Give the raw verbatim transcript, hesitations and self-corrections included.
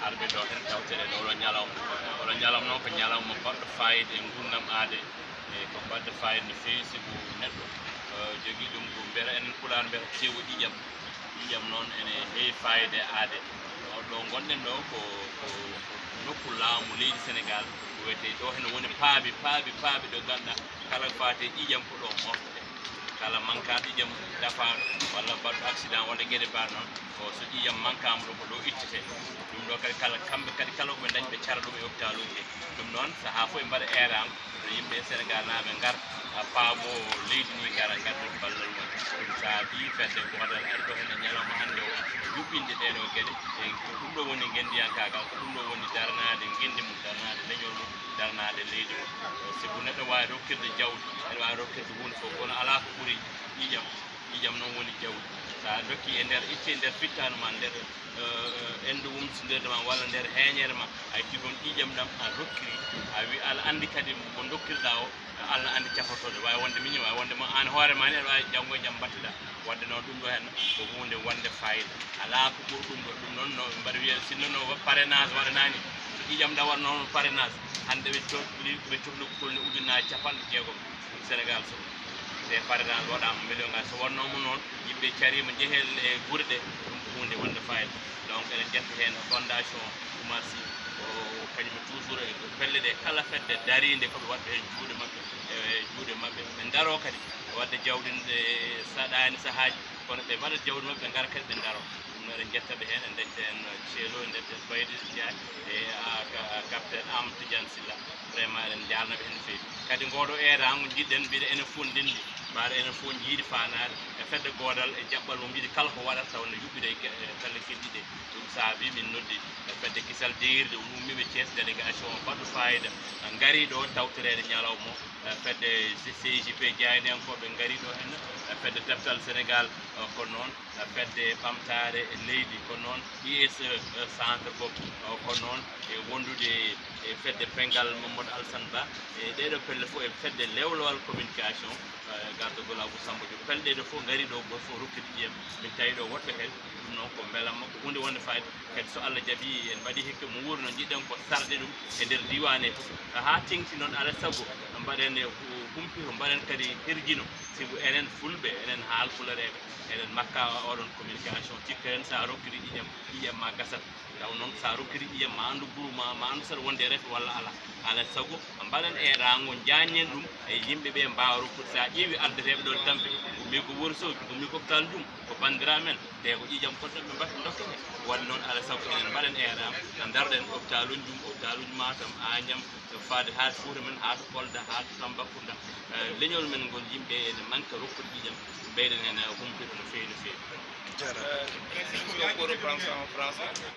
Arɓe ɗo hen tawtere ɗo, oɗo ñalawma. Oɗo ñalawma noon ko ñalawma baɗɗo fayida e nguurndam aade. E ko baɗɗo fayida no feewi, sibu neɗɗo, eh, jogii ɗum ko mbiyata enen Pulaar mbiyata kewu ƴiƴam. Ƴiƴam noon ene heewi fayida e aade. Ɗo, ɗo ngonɗen ɗo ko, ko, ko nokku laamu leydi Senegaal, ko wiyetee ɗo heno woni paabi, paabi, paabi ɗo ngannduɗaa kala ko faati e ƴiƴam ko ɗo mofte. Kala mankaɗo ƴiƴam dafaaɗo walla baɗɗo accident walla geɗe mbaɗ noon, ko so ƴiƴam mankaama ɗo ko ɗo ittete. Ɗum ɗo kadi kala kamɓe kadi kala ko ɓe dañi ɓe cara ɗum e hôpital uji ɗi. Ɗum noon sahaa fof ɓe mbaɗa eeraango no yimɓe Senegaal naaɓe ngar, a, paabo leydi ndi ngara ngadda ballal mum. Ɗum saabi fedde goodal ari ɗo heen e ñalawma hannde o yuɓɓinde ɗee ɗoo geɗe. E ko ɗum ɗo woni ngenndiyankaagal, ko ɗum ɗo woni daranaade ngenndi mum, daranaade leñol mum, daranaade leydi mum. Sibu neɗɗo waawi rokkirde jawdi, aɗa waawi rokkirde huunde fof, kono alaa ko ɓuri ƴiƴam. Ƴiƴam noon woni jawdi. So a dokkii e nder, itti e nder fittaandu ma, nder, eh, enndu wumsindirde ma walla nder heeñere ma, a itti toon ƴiƴam ɗam, a rokkiri, a wi aɗa anndi kadi ko dokkirɗaa o, Allah anndi cafotooɗo. Waawi wonde miñi, waawi wonde mo aan hoore ma ne, aɗa waawi janngo e jam mbattuɗaa. Wadde noon ɗum ɗo heen ko huunde wonde fayida. Alaa ko ɓuri ɗum ɗo. Ɗum noon no ɓe mbaɗa wiyee, sinno no parrainage waɗanaani, so ƴiƴam ɗam waɗnoo parrainage, hannde ɓe cohli, ɓe cohli ko tolni ujunnaaje capanɗe jeegom. Senegaal so te parrainage waɗaama million ngaji. So wonnooma noon, yimɓe cariima njehee e gure ɗe, ɗum ko huunde wonde fayida. Donc eɗen njetta heen fondation Oumar Sy, ko kañum toujours e pelle ɗe kala fedde dariinde ko ɓe waɗɓe heen juuɗe maɓɓe, e juuɗe maɓɓe. Ɓe ndaroo kadi waɗde jawɗinde saɗaani sahaaji, kono ɓe mbaɗa jawɗi maɓɓe, ɓe ngara kadi ɓe ndaroo. Ɗum noon eɗen njetta ɓe heen, en ndetta heen Ceelo, en ndetta heen Baydi Njaay, e, a, ka-, capitaine Amadou Tidiane Sylla. Vraiment eɗen njaarna ɓe heen no feewi. Kadi ngoo ɗoo eeraango njiɗɗen mbiɗa enen fof ndenndi, mbaɗa enen fof njiidi faanaade e fedde goodal e jaɓɓal mo mbiɗi kala ko waɗata tawa no yuɓɓida e ge-, e pelle keddiiɗe. Ɗum saabi min noddi e fedde kisal jeeyirde, ɗum ummiiɓe Thiès, délégation baɗɗo fayida ngari ɗo tawtoreede ñalawma o, e fedde C-, C I J P jaayndiyankooɓe ngari ɗo heen, e fedde Teftal Senegaal, e ko noon, e fedde ɓamtaare leydi ko noon, I S E, e centre bopp, e ko noon, e wondude e fedde Pengal Mamadou Alassane Ba, e ɗeeɗo pelle fof e fedde lewlowal communication, e gardagol Abou Samba Diop. Pelle ɗeeɗo fof ngari ɗo, gooto fof rokkiti ƴiiƴam, min tawi ɗo woɗɓe kadi, ɗum noon ko mbelamma, ko huunde wonde fayida. Kadi so Allah jaɓii, en mbaɗii hekke mo wuuri no njiɗɗen ko sarde ɗum e nder diiwaan he fof. Haa teeŋti noon, alaa e sago mbaɗen e hu-, humpito, mbaɗen kadi hirjino, sibu enen Fulɓe, enen Haalpulareeɓe, eɗen makka oɗon communication, cikka en so a rokkiri ƴiiƴam, ƴiiƴam ma gasat. Taw noon so a rokkiri ƴiiƴam, ma anndu guru ma, ma anndu saɗa wonde e ref walla alaa. Alaa e sago mbaɗen eeraango, njaañen ɗum e yimɓe ɓe mbaawa rokkude. So a ƴeewi addeteeɓe ɗo tampi, ko mi ko Wourossogui, ko mi ko Kaldum, ko banndiraaɓe men, te ko ƴiiƴam potɗen ɓe mbaɗa ndokken. Waɗi noon, alaa e sago enen mbaɗen eeraango, ndaroɗen hôpitaluuji ɗum, hôpitaluuji Matam, Agnam, faade haa Fuuta men, haa to Kolda, haa to Tambacounda. Eh, leñol men ngol, yimɓe ene manque rokkude ƴiiƴam, mbayɗen heen humpito no feewi, no feewi. Jarama. Eh, merci beaucoup, reprendre ça en français.